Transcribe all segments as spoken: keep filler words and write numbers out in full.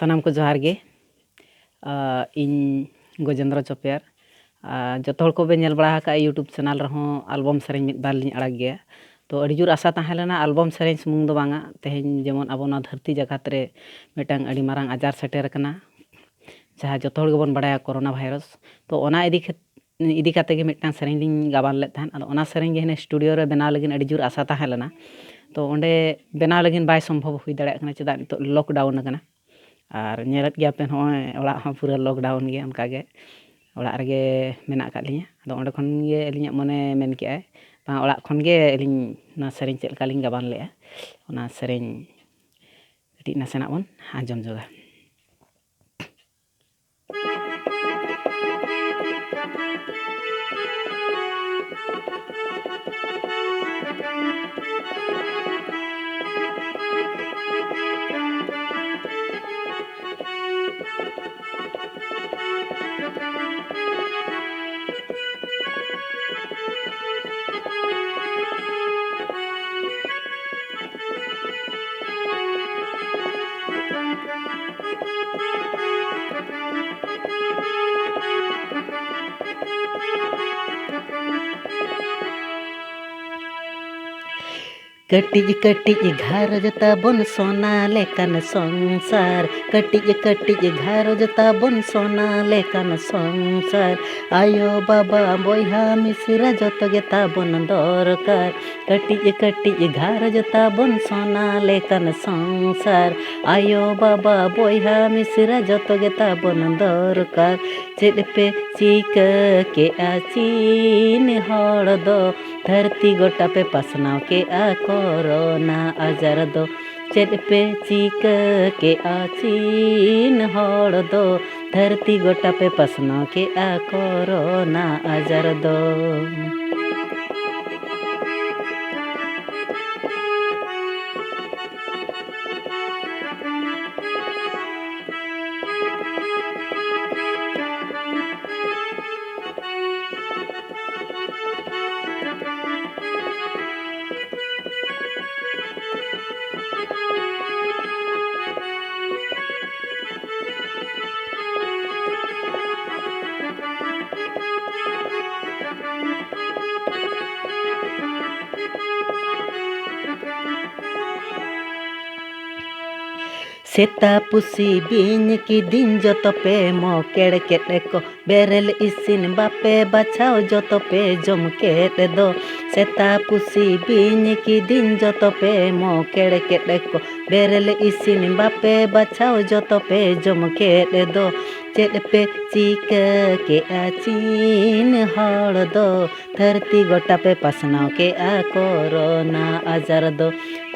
ᱥᱟᱱᱟᱢ ᱠᱚ ᱡᱚᱦᱟᱨ ᱜᱮ᱾ ᱟᱨ ᱤᱧ ᱜᱚᱡᱮᱱᱫᱨᱚ ᱪᱚᱯᱮᱭᱟᱨ᱾ ᱟᱨ ᱡᱚᱛᱚ ᱦᱚᱲ ᱠᱚᱯᱮ ᱧᱮᱞ ᱵᱟᱲᱟ ᱟᱠᱟᱫᱼᱟ YouTube ᱪᱮᱱᱮᱞ ᱨᱮᱦᱚᱸ ᱟᱞᱵᱚᱢ ᱥᱮᱨᱮᱧ ᱢᱤᱫ ᱵᱟᱨ ᱞᱤᱧ ᱟᱲᱟᱜ ᱜᱮᱭᱟ᱾ ᱛᱚ ᱟᱹᱰᱤ ᱡᱳᱨ ᱟᱥᱟ ᱛᱟᱦᱮᱸ ᱞᱮᱱᱟ ᱟᱞᱵᱚᱢ ᱥᱮᱨᱮᱧ ᱥᱩᱢᱩᱝ ᱫᱚ ᱵᱟᱝᱟ, ᱛᱮᱦᱮᱧ ᱡᱮᱢᱚᱱ ᱟᱵᱚ ᱱᱚᱣᱟ ᱫᱷᱟᱹᱨᱛᱤ ᱡᱟᱠᱟᱛ ᱨᱮ ᱢᱤᱫᱴᱟᱝ ᱟᱹᱰᱤ ᱢᱟᱨᱟᱝ ᱟᱡᱟᱨ ᱥᱮᱴᱮᱨ ᱟᱠᱟᱱᱟ, ᱡᱟᱦᱟᱸ ᱡᱚᱛᱚ ᱦᱚᱲ ᱜᱮᱵᱚᱱ ᱵᱟᱲᱟᱭᱟ ᱠᱳᱨᱳᱱᱟ ᱵᱷᱟᱭᱨᱟᱥ᱾ ᱛᱚ ᱚᱱᱟ ᱤᱫᱤ ᱠᱷᱮᱛ-, ᱤᱫᱤ ᱠᱟᱛᱮ ᱜᱮ ᱢᱤᱫᱴᱟᱝ ᱥᱮᱨᱮᱧ ᱞᱤᱧ ᱜᱟᱵᱟᱱ ᱞᱮᱫ ᱛᱟᱦᱮᱸᱫ᱾ ᱟᱫᱚ ᱚᱱᱟ ᱥᱮᱨᱮᱧ ᱜᱮ ᱦᱟᱱᱮ ᱥᱴᱩᱰᱤᱭᱳ ᱨᱮ ᱵᱮᱱᱟᱣ ᱞᱟᱹᱜᱤᱫ ᱟᱹᱰᱤ ᱡᱳᱨ ᱟᱥᱟ ᱛᱟᱦᱮᱸ ᱞᱮᱱᱟ᱾ ᱛᱚ ᱚᱸᱰᱮ ᱵᱮᱱᱟᱣ ᱞᱟᱹᱜᱤᱫ ᱵᱟᱭ ᱥᱚᱢᱵᱷᱚᱵ ᱦᱩᱭ ᱫᱟᱲᱮᱭᱟᱜ ᱠᱟᱱᱟ, ᱪᱮᱫᱟᱜ ᱱᱤᱛᱚᱜ ᱞᱚᱠᱰᱟᱣᱩᱱ ᱟᱠᱟᱱᱟ᱾ ᱟᱨ ᱧᱮᱞᱮᱫ ᱜᱮᱭᱟ ᱯᱮ ᱱᱚᱜᱼᱚᱭ ᱚᱲᱟᱜ ᱦᱚᱸ ᱯᱩᱨᱟᱹ ᱞᱚᱠᱰᱟᱣᱩᱱ ᱜᱮ, ᱚᱱᱠᱟ ᱜᱮ ᱚᱲᱟᱜ ᱨᱮᱜᱮ ᱢᱮᱱᱟᱜ ᱟᱠᱟᱫ ᱞᱤᱧᱟ᱾ ᱟᱫᱚ ᱚᱸᱰᱮ ᱠᱷᱚᱱ ᱜᱮ ᱟᱹᱞᱤᱧᱟᱜ ᱢᱚᱱᱮ ᱢᱮᱱ ᱠᱮᱜᱼᱟᱭ, ᱵᱟᱝ, ᱚᱲᱟᱜ ᱠᱷᱚᱱ ᱜᱮ ᱟᱹᱞᱤᱧ ᱱᱚᱣᱟ ᱥᱮᱨᱮᱧ ᱪᱮᱫ ᱞᱮᱠᱟ ᱞᱤᱧ ᱜᱟᱵᱟᱱ ᱞᱮᱜᱼᱟ, ᱚᱱᱟ ᱥᱮᱨᱮᱧ ᱠᱟᱹᱴᱤᱡ ᱱᱟᱥᱮᱱᱟᱜ ᱵᱚᱱ ᱟᱸᱡᱚᱢ ᱧᱚᱜᱟ᱾ ᱠᱟᱹᱴᱤᱡ ᱠᱟᱹᱴᱤᱡ ᱜᱷᱟᱨᱚᱸᱡᱽ ᱛᱟᱵᱚᱱ ᱥᱚᱱᱟ ᱞᱮᱠᱟᱱ ᱥᱚᱝᱥᱟᱨ, ᱠᱟᱹᱴᱤᱡ ᱠᱟᱹᱴᱤᱡ ᱜᱷᱟᱨᱚᱸᱡᱽ ᱛᱟᱵᱚᱱ ᱥᱚᱱᱟ ᱞᱮᱠᱟᱱ ᱥᱚᱝᱥᱟᱨ, ᱟᱭᱳ ᱵᱟᱵᱟ ᱵᱚᱭᱦᱟ ᱢᱤᱥᱨᱟ ᱡᱚᱛᱚ ᱜᱮ ᱛᱟᱵᱚᱱ ᱫᱚᱨᱠᱟᱨ᱾ ᱠᱟᱹᱴᱤᱡ ᱠᱟᱹᱴᱤᱡ ᱜᱷᱟᱨᱚᱸᱡᱽ ᱛᱟᱵᱚᱱ ᱥᱚᱱᱟ ᱞᱮᱠᱟᱱ ᱥᱚᱝᱥᱟᱨ, ᱟᱭᱳ ᱵᱟᱵᱟ ᱵᱚᱭᱦᱟ ᱢᱤᱥᱨᱟ ᱡᱚᱛᱚ ᱜᱮ ᱛᱟᱵᱚᱱ ᱫᱚᱨᱠᱟᱨ᱾ ᱪᱮᱫ ᱯᱮ ᱪᱤᱠᱟᱹ ᱠᱮᱜᱼᱟ ᱪᱤᱱ ᱦᱚᱲ ᱫᱚ, ᱫᱷᱟᱹᱨᱛᱤ ᱜᱚᱴᱟ ᱯᱮ ᱯᱟᱥᱱᱟᱣ ᱠᱮᱜᱼᱟ ᱠᱳᱨᱳᱱᱟ ᱟᱡᱟᱨ ᱫᱚ᱾ ᱪᱮᱫ ᱯᱮ ᱪᱤᱠᱟᱹ ᱠᱮᱜᱼᱟ ᱪᱤᱱ ᱦᱚᱲ ᱫᱚ, ᱫᱷᱟᱹᱨᱛᱤ ᱜᱚᱴᱟ ᱯᱮ ᱯᱟᱥᱱᱟᱣ ᱠᱮᱜᱼᱟ ᱠᱳᱨᱳᱱᱟ ᱟᱡᱟᱨ ᱫᱚ᱾ ᱥᱮᱛᱟ ᱯᱩᱥᱤ ᱵᱤᱧ ᱠᱤᱫᱤᱧ ᱡᱚᱛᱚ ᱯᱮ ᱢᱚᱠᱮᱲ ᱠᱮᱫ ᱠᱚ, ᱵᱮᱨᱮᱞ ᱤᱥᱤᱱ ᱵᱟᱯᱮ ᱵᱟᱪᱷᱟᱣ ᱡᱚᱛᱚ ᱯᱮ ᱡᱚᱢ ᱠᱮᱫ ᱫᱚ᱾ ᱥᱮᱛᱟ ᱯᱩᱥᱤ ᱵᱤᱧ ᱠᱤᱫᱤᱧ ᱡᱚᱛᱚ ᱯᱮ ᱢᱚᱠᱮᱲ ᱠᱮᱫ ᱠᱚ, ᱵᱮᱨᱮᱞ ᱤᱥᱤᱱ ᱵᱟᱯᱮ ᱵᱟᱪᱷᱟᱣ ᱡᱚᱛᱚ ᱯᱮ ᱡᱚᱢ ᱠᱮᱫ ᱫᱚ᱾ ᱪᱮᱫ ᱯᱮ ᱪᱤᱠᱟᱹ ᱠᱮᱜᱼᱟ ᱪᱤᱱ ᱦᱚᱲ ᱫᱚ? ᱫᱷᱟᱹᱨᱛᱤ ᱜᱚᱴᱟ ᱯᱮ ᱯᱟᱥᱱᱟᱣ ᱠᱮᱜᱼᱟ ᱠᱳᱨᱳᱱᱟ ᱟᱡᱟᱨ ᱫᱚ᱾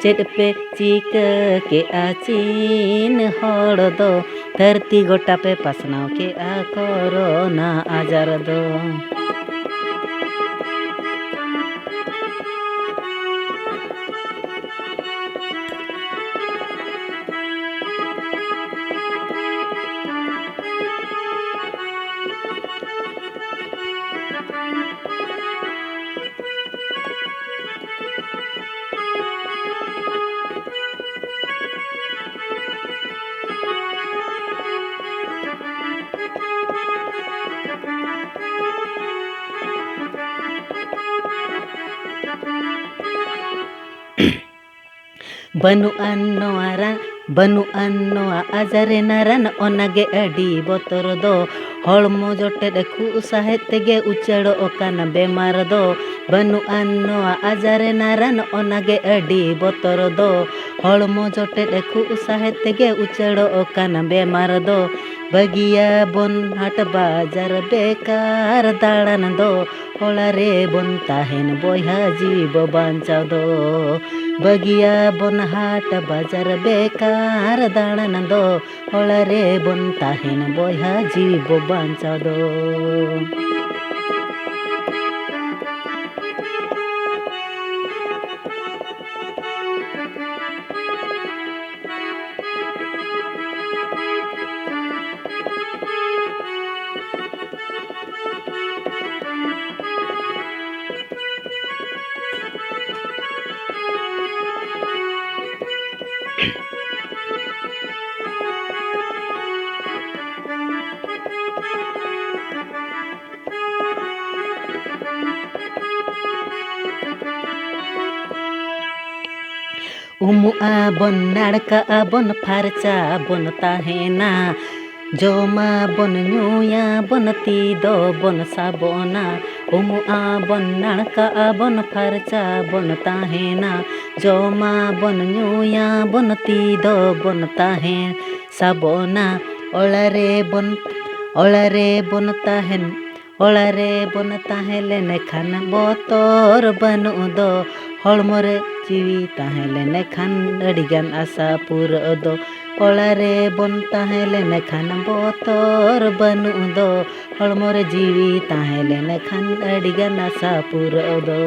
ᱪᱮᱫ ᱯᱮ ᱪᱤᱠᱟᱹ ᱠᱮᱜᱼᱟ ᱪᱤᱱ ᱦᱚᱲ ᱫᱚ? ᱫᱷᱟᱹᱨᱛᱤ ᱜᱚᱴᱟ ᱯᱮ ᱯᱟᱥᱱᱟᱣ ᱠᱮᱜᱼᱟ ᱠᱳᱨᱳᱱᱟ ᱟᱡᱟᱨ ᱫᱚ᱾ ᱵᱟᱹᱱᱩᱜᱼᱟᱱ ᱱᱚᱣᱟ ᱨᱟᱱ, ᱵᱟᱹᱱᱩᱜᱼᱟᱱ ᱱᱚᱣᱟ ᱟᱡᱟᱨ ᱨᱮᱱᱟᱜ ᱨᱟᱱ, ᱚᱱᱟᱜᱮ ᱟᱹᱰᱤ ᱵᱚᱛᱚᱨ ᱫᱚ᱾ ᱦᱚᱲᱢᱚ ᱡᱚᱴᱮᱫ ᱠᱷᱩᱜ ᱥᱟᱦᱮᱫ ᱛᱮᱜᱮ ᱩᱪᱟᱹᱲᱚᱜ ᱠᱟᱱ ᱵᱮᱢᱟᱨ ᱫᱚ᱾ ᱵᱟᱹᱱᱩᱜᱼᱟᱱ ᱱᱚᱣᱟ ᱟᱡᱟᱨ ᱨᱮᱱᱟᱜ ᱨᱟᱱ, ᱚᱱᱟᱜᱮ ᱟᱹᱰᱤ ᱵᱚᱛᱚᱨ ᱫᱚ᱾ ᱦᱚᱲᱢᱚ ᱡᱚᱴᱮᱫ ᱠᱷᱩᱜ ᱥᱟᱦᱮᱫ ᱛᱮᱜᱮ ᱩᱪᱟᱹᱲᱚᱜ ᱠᱟᱱ ᱵᱮᱢᱟᱨ ᱫᱚ᱾ ᱵᱟᱹᱜᱤᱭᱟᱵᱚᱱ ᱦᱟᱴ ᱵᱟᱡᱟᱨ ᱵᱮᱠᱟᱨ ᱫᱟᱬᱟᱱ ᱫᱚ᱾ ᱚᱲᱟᱜ ᱨᱮᱵᱚᱱ ᱛᱟᱦᱮᱱ ᱵᱚᱭᱦᱟ ᱡᱤᱣᱤ ᱵᱚ ᱵᱟᱧᱪᱟᱣ ᱫᱚ᱾ ᱵᱟᱹᱜᱤᱭᱟᱵᱚᱱ ᱦᱟᱴ ᱵᱟᱡᱟᱨ ᱵᱮᱠᱟᱨ ᱫᱟᱬᱟᱱ ᱫᱚ᱾ ᱚᱲᱟᱜ ᱨᱮᱵᱚᱱ ᱛᱟᱦᱮᱱ ᱵᱚᱭᱦᱟ ᱡᱤᱣᱤ ᱵᱚ ᱵᱟᱧᱪᱟᱣ ᱫᱚ᱾ ᱩᱢᱩᱜ ᱟᱵᱚᱱ, ᱱᱟᱲᱠᱟᱜ ᱟᱵᱚᱱ, ᱯᱷᱟᱨᱪᱟ ᱵᱚᱱ ᱛᱟᱦᱮᱱᱟ᱾ ᱡᱚᱢᱟᱵᱚᱱ, ᱧᱩᱭᱟᱵᱚᱱ, ᱛᱤ ᱫᱚᱵᱚᱱ ᱥᱟᱵᱚᱱᱟ᱾ ᱩᱢᱩᱜ ᱟᱵᱚᱱ, ᱱᱟᱲᱠᱟᱜ ᱟᱵᱚᱱ, ᱯᱷᱟᱨᱪᱟ ᱵᱚᱱ ᱛᱟᱦᱮᱱᱟ᱾ ᱡᱚᱢᱟᱵᱚᱱ, ᱧᱩᱭᱟᱵᱚᱱ, ᱛᱤ ᱫᱚᱵᱚᱱ ᱛᱟᱦᱮᱸ ᱥᱟᱵᱚᱱᱟ᱾ ᱚᱲᱟᱜ ᱨᱮᱵᱚᱱ, ᱚᱲᱟᱜ ᱨᱮᱵᱚᱱ ᱛᱟᱦᱮᱱ, ᱚᱲᱟᱜ ᱨᱮᱵᱚᱱ ᱛᱟᱦᱮᱸ ᱞᱮᱱᱠᱷᱟᱱ ᱵᱚᱛᱚᱨ ᱵᱟᱹᱱᱩᱜ ᱫᱚ᱾ ᱦᱚᱲᱢᱚ ᱨᱮ ᱡᱤᱣᱤ ᱛᱟᱦᱮᱸ ᱞᱮᱱᱠᱷᱟᱱ ᱟᱹᱰᱤᱜᱟᱱ ᱟᱥᱟ ᱯᱩᱨᱟᱹᱜ ᱫᱚ᱾ ᱚᱲᱟᱜ ᱨᱮᱵᱚᱱ ᱛᱟᱦᱮᱸ ᱞᱮᱱᱠᱷᱟᱱ ᱵᱚᱛᱚᱨ ᱵᱟᱹᱱᱩᱜ ᱫᱚ᱾ ᱦᱚᱲᱢᱚ ᱨᱮ ᱡᱤᱣᱤ ᱛᱟᱦᱮᱸ ᱞᱮᱱᱠᱷᱟᱱ ᱟᱹᱰᱤᱜᱟᱱ ᱟᱥᱟ ᱯᱩᱨᱟᱹᱜ ᱫᱚ᱾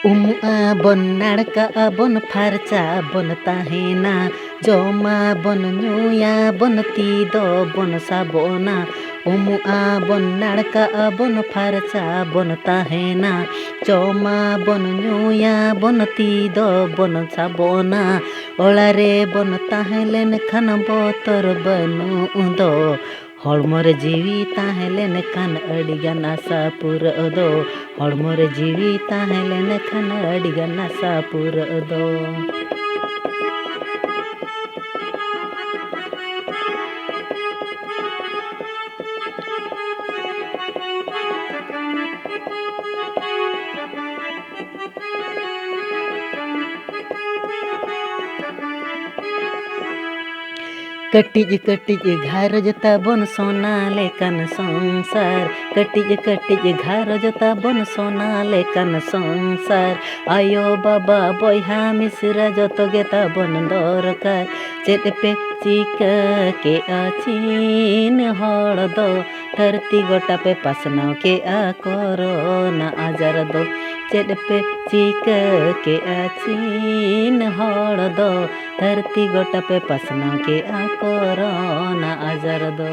ᱩᱢᱩᱜ ᱟᱵᱚᱱ, ᱱᱟᱲᱠᱟᱜ ᱟᱵᱚᱱ, ᱯᱷᱟᱨᱪᱟ ᱵᱚᱱ ᱛᱟᱦᱮᱱᱟ᱾ ᱡᱚᱢᱟᱵᱚᱱ, ᱧᱩᱭᱟᱵᱚᱱ, ᱛᱤ ᱫᱚᱵᱚᱱ ᱥᱟᱵᱚᱱᱟ᱾ ᱩᱢᱩᱜ ᱟᱵᱚᱱ, ᱱᱟᱲᱠᱟᱜ ᱟᱵᱚᱱ, ᱯᱷᱟᱨᱪᱟ ᱵᱚᱱ ᱛᱟᱦᱮᱱᱟ᱾ ᱡᱚᱢᱟᱵᱚᱱ, ᱧᱩᱭᱟᱵᱚᱱ, ᱛᱤ ᱫᱚᱵᱚᱱ ᱥᱟᱵᱚᱱᱟ᱾ ᱚᱲᱟᱜ ᱨᱮᱵᱚᱱ ᱛᱟᱦᱮᱸ ᱞᱮᱱᱠᱷᱟᱱ ᱵᱚᱛᱚᱨ ᱵᱟᱹᱱᱩᱜ ᱫᱚ᱾ ᱦᱚᱲᱢᱚ ᱨᱮ ᱡᱤᱣᱤ ᱛᱟᱦᱮᱸ ᱞᱮᱱᱠᱷᱟᱱ ᱟᱹᱰᱤᱜᱟᱱ ᱟᱥᱟ ᱯᱩᱨᱟᱹᱜ ᱫᱚ᱾ ᱦᱚᱲᱢᱚ ᱨᱮ ᱡᱤᱣᱤ ᱛᱟᱦᱮᱸ ᱞᱮᱱᱠᱷᱟᱱ ᱟᱹᱰᱤᱜᱟᱱ ᱟᱥᱟ ᱯᱩᱨᱟᱹᱜ ᱫᱚ᱾ ᱠᱟᱹᱴᱤᱡ ᱠᱟᱹᱴᱤᱡ ᱜᱷᱟᱨᱚᱸᱡᱽ ᱛᱟᱵᱚᱱ ᱥᱚᱱᱟ ᱞᱮᱠᱟᱱ ᱥᱚᱝᱥᱟᱨ, ᱠᱟᱹᱴᱤᱡ ᱠᱟᱹᱴᱤᱡ ᱜᱷᱟᱨᱚᱸᱡᱽ ᱛᱟᱵᱚᱱ ᱥᱚᱱᱟ ᱞᱮᱠᱟᱱ ᱥᱚᱝᱥᱟᱨ᱾ ᱟᱭᱳ ᱵᱟᱵᱟ ᱵᱚᱭᱦᱟ ᱢᱤᱥᱨᱟ ᱡᱚᱛᱚ ᱜᱮ ᱛᱟᱵᱚᱱ ᱫᱚᱨᱠᱟᱨ᱾ ᱪᱮᱫ ᱯᱮ ᱪᱤᱠᱟᱹ ᱠᱮᱜᱼᱟ ᱪᱤᱱ ᱦᱚᱲ ᱫᱚ, ᱫᱷᱟᱹᱨᱛᱤ ᱜᱚᱴᱟ ᱯᱮ ᱯᱟᱥᱱᱟᱣ ᱠᱮᱜᱼᱟ ᱠᱳᱨᱳᱱᱟ ᱟᱡᱟᱨ ᱫᱚ᱾ ᱪᱮᱫ ᱯᱮ ᱪᱤᱠᱟᱹ ᱠᱮᱜᱼᱟ ᱪᱤᱱ ᱦᱚᱲ ᱫᱚ, ᱫᱷᱟᱹᱨᱛᱤ ᱜᱚᱴᱟ ᱯᱮ ᱯᱟᱥᱱᱟᱣ ᱠᱮᱜᱼᱟ ᱠᱳᱨᱳᱱᱟ ᱟᱡᱟᱨ ᱫᱚ᱾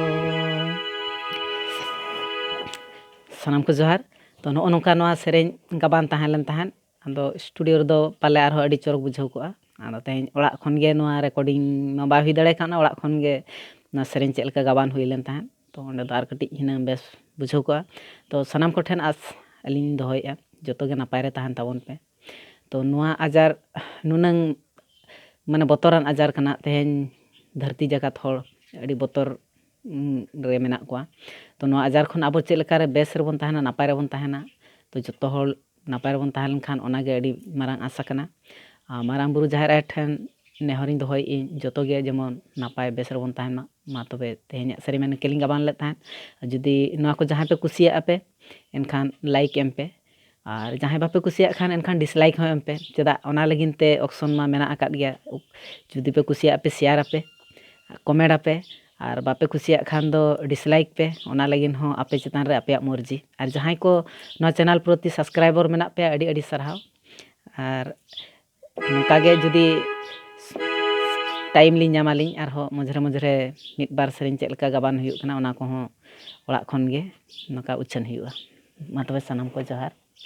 ᱥᱟᱱᱟᱢ ᱠᱚ ᱡᱚᱦᱟᱨ᱾ ᱛᱚ, ᱱᱚᱜᱼᱚ ᱱᱚᱝᱠᱟ ᱱᱚᱣᱟ ᱥᱮᱨᱮᱧ ᱜᱟᱵᱟᱱ ᱛᱟᱦᱮᱸ ᱞᱮᱱ ᱛᱟᱦᱮᱸᱫ᱾ ᱟᱫᱚ ᱥᱴᱩᱰᱤᱭᱳ ᱨᱮᱫᱚ ᱯᱟᱞᱮ ᱟᱨᱦᱚᱸ ᱟᱹᱰᱤ ᱪᱚᱨᱚᱠ ᱵᱩᱡᱷᱟᱹᱣ ᱠᱚᱜᱼᱟ᱾ ᱟᱫᱚ ᱛᱮᱦᱮᱧ ᱚᱲᱟᱜ ᱠᱷᱚᱱ ᱜᱮ ᱱᱚᱣᱟ ᱨᱮᱠᱚᱨᱰᱤᱝ ᱢᱟ ᱵᱟᱭ ᱦᱩᱭ ᱫᱟᱲᱮ ᱠᱟᱣᱱᱟ, ᱚᱲᱟᱜ ᱠᱷᱚᱱ ᱜᱮ ᱱᱚᱣᱟ ᱥᱮᱨᱮᱧ ᱪᱮᱫ ᱞᱮᱠᱟ ᱜᱟᱵᱟᱱ ᱦᱩᱭ ᱞᱮᱱ ᱛᱟᱦᱮᱸᱫ, ᱛᱚ ᱚᱸᱰᱮ ᱫᱚ ᱟᱨ ᱠᱟᱹᱴᱤᱡ ᱦᱩᱱᱟᱹᱝ ᱵᱮᱥ ᱵᱩᱡᱷᱟᱹᱣ ᱠᱚᱜᱼᱟ᱾ ᱛᱚ ᱥᱟᱱᱟᱢ ᱠᱚᱴᱷᱮᱱ ᱟᱥ ᱟᱹᱞᱤᱧ ᱫᱚᱦᱚᱭᱮᱫᱼᱟ, ᱡᱚᱛᱚ ᱜᱮ ᱱᱟᱯᱟᱭ ᱨᱮ ᱛᱟᱦᱮᱱ ᱛᱟᱵᱚᱱ ᱯᱮ᱾ ᱛᱚ ᱱᱚᱣᱟ ᱟᱡᱟᱨ ᱱᱩᱱᱟᱹᱝ ᱢᱟᱱᱮ ᱵᱚᱛᱚᱨᱟᱱ ᱟᱡᱟᱨ ᱠᱟᱱᱟ, ᱛᱮᱦᱮᱧ ᱫᱷᱟᱹᱨᱛᱤ ᱡᱟᱠᱟᱛ ᱦᱚᱲ ᱟᱹᱰᱤ ᱵᱚᱛᱚᱨ, ᱩᱸ, ᱨᱮ ᱢᱮᱱᱟᱜ ᱠᱚᱣᱟ᱾ ᱛᱚ ᱱᱚᱣᱟ ᱟᱡᱟᱨ ᱠᱷᱚᱱ ᱟᱵᱚ ᱪᱮᱫ ᱞᱮᱠᱟᱨᱮ ᱵᱮᱥ ᱨᱮᱵᱚᱱ ᱛᱟᱦᱮᱱᱟ, ᱱᱟᱯᱟᱭ ᱨᱮᱵᱚᱱ ᱛᱟᱦᱮᱱᱟ, ᱛᱚ ᱡᱚᱛᱚ ᱦᱚᱲ ᱱᱟᱯᱟᱭ ᱨᱮᱵᱚᱱ ᱛᱟᱦᱮᱸ ᱞᱮᱱᱠᱷᱟᱱ ᱚᱱᱟᱜᱮ ᱟᱹᱰᱤ ᱢᱟᱨᱟᱝ ᱟᱥᱟ ᱠᱟᱱᱟ᱾ ᱟᱨ ᱢᱟᱨᱟᱝ ᱵᱩᱨᱩ ᱡᱟᱦᱮᱨ ᱟᱭᱳ ᱴᱷᱮᱱ ᱱᱮᱦᱚᱨᱤᱧ ᱫᱚᱦᱚᱭᱮᱫᱟᱹᱧ, ᱡᱚᱛᱚ ᱜᱮ ᱡᱮᱢᱚᱱ ᱱᱟᱯᱟᱭ ᱵᱮᱥ ᱨᱮᱵᱚᱱ ᱛᱟᱦᱮᱱ ᱢᱟ᱾ ᱢᱟ ᱛᱚᱵᱮ ᱛᱮᱦᱮᱧᱟᱜ ᱥᱮᱨᱮᱧ ᱢᱟ ᱱᱤᱝᱠᱟᱹ ᱞᱤᱧ ᱜᱟᱵᱟᱱ ᱞᱮᱫ ᱛᱟᱦᱮᱸᱫ᱾ ᱡᱩᱫᱤ ᱱᱚᱣᱟ ᱠᱚ ᱡᱟᱦᱟᱸᱭ ᱯᱮ ᱠᱩᱥᱤᱭᱟᱜᱼᱟ ᱯᱮ, ᱮᱱᱠᱷᱟᱱ ᱞᱟᱭᱤᱠ ᱮᱢ ᱯᱮ, ᱟᱨ ᱡᱟᱦᱟᱸᱭ ᱵᱟᱯᱮ ᱠᱩᱥᱤᱭᱟᱜ ᱠᱷᱟᱱ ᱮᱱᱠᱷᱟᱱ ᱰᱤᱥᱞᱟᱭᱤᱠ ᱦᱚᱸ ᱮᱢ ᱯᱮ᱾ ᱪᱮᱫᱟᱜ, ᱚᱱᱟ ᱞᱟᱹᱜᱤᱫ ᱛᱮ ᱚᱯᱥᱚᱱ ᱢᱟ ᱢᱮᱱᱟᱜ ᱟᱠᱟᱫ ᱜᱮᱭᱟ᱾ ᱡᱩᱫᱤ ᱯᱮ ᱠᱩᱥᱤᱭᱟᱜᱼᱟ ᱯᱮ, ᱥᱮᱭᱟᱨ ᱟᱯᱮ, ᱠᱚᱢᱮᱱᱴ ᱟᱯᱮ, ᱟᱨ ᱵᱟᱯᱮ ᱠᱩᱥᱤᱭᱟᱜ ᱠᱷᱟᱱ ᱫᱚ ᱰᱤᱥᱞᱟᱭᱤᱠ ᱯᱮ᱾ ᱚᱱᱟ ᱞᱟᱹᱜᱤᱫ ᱦᱚᱸ ᱟᱯᱮ ᱪᱮᱛᱟᱱ ᱨᱮ ᱟᱯᱮᱭᱟᱜ ᱢᱚᱨᱡᱤ᱾ ᱟᱨ ᱡᱟᱦᱟᱸᱭ ᱠᱚ ᱱᱚᱣᱟ ᱪᱮᱱᱮᱞ ᱯᱨᱚᱛᱤ ᱥᱟᱵᱥᱠᱨᱟᱭᱵᱟᱨ ᱢᱮᱱᱟᱜ ᱯᱮᱭᱟ, ᱟᱹᱰᱤ ᱟᱹᱰᱤ ᱥᱟᱨᱦᱟᱣ᱾ ᱟᱨ ᱱᱚᱝᱠᱟ ᱜᱮ ᱡᱩᱫᱤ ᱴᱟᱭᱤᱢ ᱞᱤᱧ ᱧᱟᱢᱟᱞᱤᱧ, ᱟᱨᱦᱚᱸ ᱢᱚᱡᱽᱨᱮ ᱢᱚᱡᱽᱨᱮ ᱢᱤᱫ ᱵᱟᱨ ᱥᱮᱨᱮᱧ ᱪᱮᱫ ᱞᱮᱠᱟ ᱜᱟᱵᱟᱱ ᱦᱩᱭᱩᱜ ᱠᱟᱱᱟ, ᱚᱱᱟ ᱠᱚᱦᱚᱸ ᱚᱲᱟᱜ ᱠᱷᱚᱱ ᱜᱮ ᱱᱚᱝᱠᱟ ᱩᱪᱷᱟᱹᱱ ᱦᱩᱭᱩᱜᱼᱟ᱾ ᱢᱟ ᱛᱚᱵᱮ ᱥᱟᱱᱟᱢ ᱠᱚ ᱡᱚᱦᱟᱨ᱾